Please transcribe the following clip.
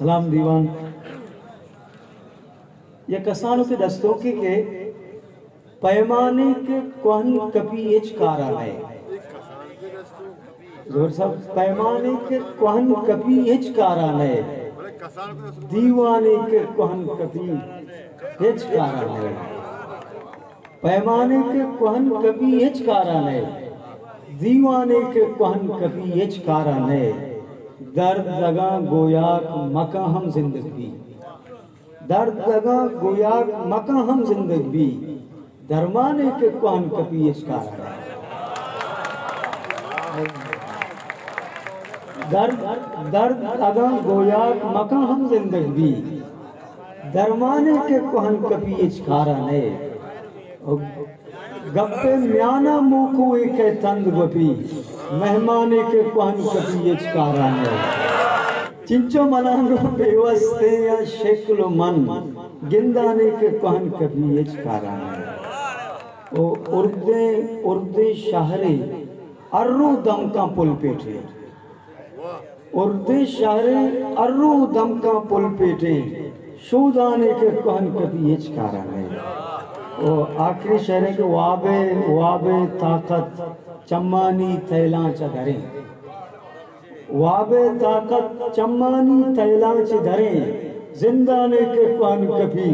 سلام دیوان۔ یک کسانکیں دستونکے کہ پیمانیک کوہن کپی ہچ کارا نئے۔ زور صاحب، پیمانیک کوہن کپی ہچ کارا نئے، دیوانیک کوہن کپی ہچ کارا نئے۔ پیمانیک کوہن کپی ہچ کارا نئے، دیوانیک کوہن کپی ہچ کارا نئے۔ درد اگاں گویاک مکاں ہم زندگ بی۔ درد اگاں گویاک مکاں ہم زندگ بی، درمانیک کوہن کپی ہچ کارا نئے۔ درد، درد اگاں گویاک مکاں ہم زندگ بی، درمانیک کوہن کپی ہچ کارا نئے۔ گپ ءِ میان ءَ موکوئے کئے تند گوپی، مہمانیک کوہن کپی ہچ کارا نئے۔ چنچو ملانگ ءُ پیوستیں آ شکل ءُ من، گندانیک کوہن کپی ہچ کارا نئے۔ او اردیں، اردیں شہرے ہر رو دمکاں پل پیٹے۔ اردیں شہرے ہر رو دمکاں پل پیٹیں، شودانیک کوہن کپی ہچ کارا نئے۔ او آخری شعر ایں کہ واب ءِ، واب ءِ طاقت چمانی تیلاں چہ دریں۔ واب ءِ طاقت چمانی تیلاں چہ دریں، زندانیک کوہن کپی